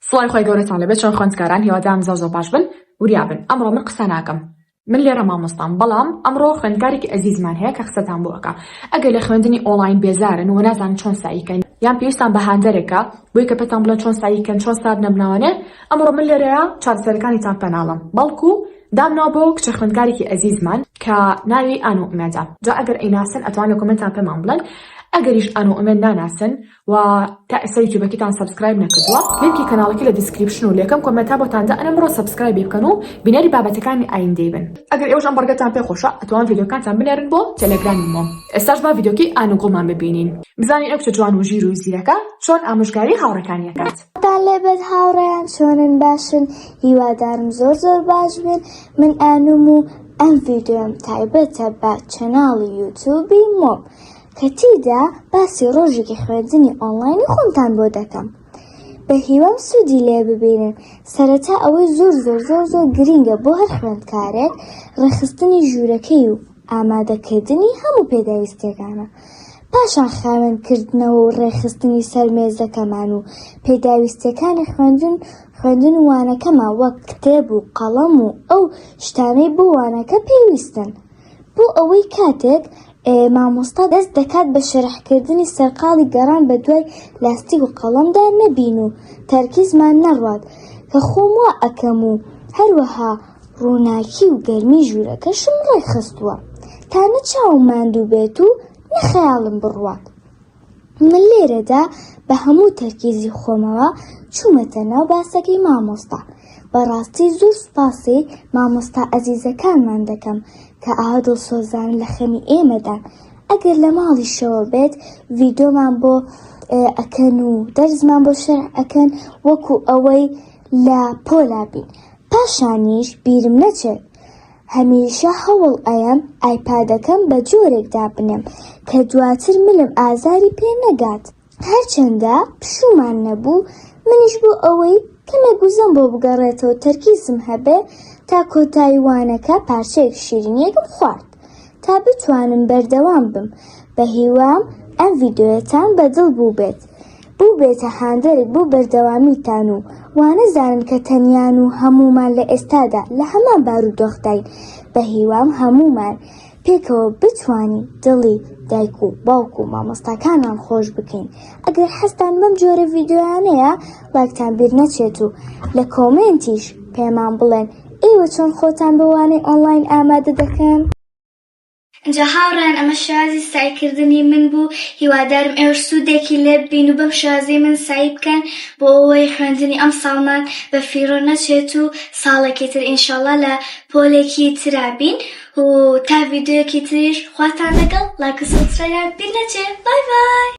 سڵاوی خوای گەورەتان لێبێت چۆن خوێندکاران هیوادارم زۆر زۆر باش بن وریا بن ئەمڕۆ من قسە ناکەم من لێرە مامۆستام بەڵام ئەمڕۆ خوێندکارێکی ئەزیزمان هەیە کە قسەتان بۆ ئەکا ئەگەر لە خوێندنی ئۆنڵاین بێزارن و نازانن چۆن سەعی کەن یان پێویستان بە هاندەرێکە بۆی کە پێتان بڵێن چۆن سەعی کەن چۆن سارد نەبنەوانێ ئەمڕۆ من لێرەیە چارەسەرەکانیتان پێ ناڵێم بەڵکو دامناوە بۆ کچە خوێندکارێکی ئەزیزمان کە ناوی ئانو ئومێدە جا ئەگەر ئەیناسن ئەتوان لە کۆمێنتان پێمان بڵێن ئەگەریش ئانو ئومێد ناناسن و تا ئێستا یوتیوبەکەتان subscribe نەکردووە لینکی کەناڵەکەی لە description و لەیەکەم comment ا بۆتان دائەنێم بڕۆن subscribe ی بکەن و بینەری بابەتەکانی ئایندەی بن. ئەگەر ئێوەش ئەم بەڵگەتان پێ خۆشە ئەتوان ڤیدیۆکانتان بنێرن بۆ تێلێگرامی مۆم. ئێستاش با ڤیدیۆکەی ئانوگوڵمان ببینین بزانین ئەو کچە جوان و ژیر و زیرەکە چۆن ئامۆژگاری هاوڕێکانی ئەکات. سڵاوتان لێبێت هاوڕێیان چۆنن باشن هیوادارم زۆر زۆر باش بن من ئانوم و ئەم ڤیدیۆم تایبەتە بە channel ی یوتیوبی مۆم کە تێیدا باسی ڕۆژێکی خوێندنی ئۆنڵاینی خۆمتان بۆ دەکەم. بە هیوام سوودی لێ ببینن. سەرەتا ئەوەی زۆر زۆر زۆر زۆر گرینگە بۆ هەر خوێندکارێک ڕێکخستنی ژوورەکەی و ئامادەکردنی هەموو پێداویستیەکانە. پاشان خاوێن کردنەوە و ڕێکخستنی سەر مێزەکەمان و پێداویستیەکانی خوێندن خوێندن و وانەکەمان وەک کتێب و قەڵەم و ئەو شتانەی بۆ وانەکە پێویستن. بۆ ئەوەی کاتێک مامۆستا دەست دەکات بە شەرحکردنی سەرقاڵی گەڕان بە دوای لاستیک و قەڵەمدا نەبین و تەرکیزمان نەڕوات کە خۆم وا ئەکەم و هەروەها ڕووناکی و گەرمی ژوورەکەشم ڕێکخستووە تا نە چاوم ماندوو بێت و نە خەیاڵم بڕوات. من لێرەدا بە هەموو تەرکیزی خۆمەوە چوومەتە ناو باسەکەی مامۆستا. بەڕاستی زۆر سوپاسی مامۆستا ئەزیزەکانمان دەکەم کە ئاوا دڵسۆزانە لە خەمی ئێمەدان. ئەگەر لە ماڵیشەوە بێت ڤیدۆمان بۆ ئەکەن و دەرسمان بۆ شەرح ئەکەن وەکو ئەوەی لە پۆلا بین. پاشانیش بیرم نەچێت هەمیشە هەوڵ ئەیەم ئایپادەکەم بە جۆرێک دابنێم کە دواتر ملم ئازاری پێ نەگات. هەرچەندە پشوومان نەبوو، منیش بۆ ئەوەی کەمێک وزەم بۆ بگەڕێتەوە تەرکیزم هەبێ تا کۆتایی وانەکە پارچەیەک شیرینیەکم خوارد تا بتوانم بەردەوام بم. بەهیوام ئەم ڤیدۆیەتان بەدڵ بووبێت. بووبێتە هاندەرێک بۆ بەردەوامیتان و وانەزانن کە تەنیان و هەموومان لە ئێستادا لە هەمان بارودۆخداین بەهیوام هەموومان پێکەوە بتوانین دڵی دایک و باوک و مامۆستاکانمان خۆش بکەین ئەگەر حەزتان بەم جۆرە ڤیدیۆیانەیە ڵایکتان بیر نەچێت و لە comment یش پێمان بڵێن ئێوە چۆن خۆتان بۆ وانەی ئۆنڵاین ئامادە دەکەن؟ ئینجا هاوڕێیان ئەمە شێوازی سەعی کردنی من بوو هیوادارم ئێوەش سوودێکی لێ ببین و بەم شێوازەی من سەعی بکەن بۆ ئەوەی خوێندنی ئەمساڵمان بە فیڕۆ نەچێت و ساڵێکی تر ئینشەڵا لە پۆلێکی ترا بین و تا ڤیدیۆیەکی تریش خواتان لەگەڵ ڵایک و subscribe یان بیر نەچێ bye bye.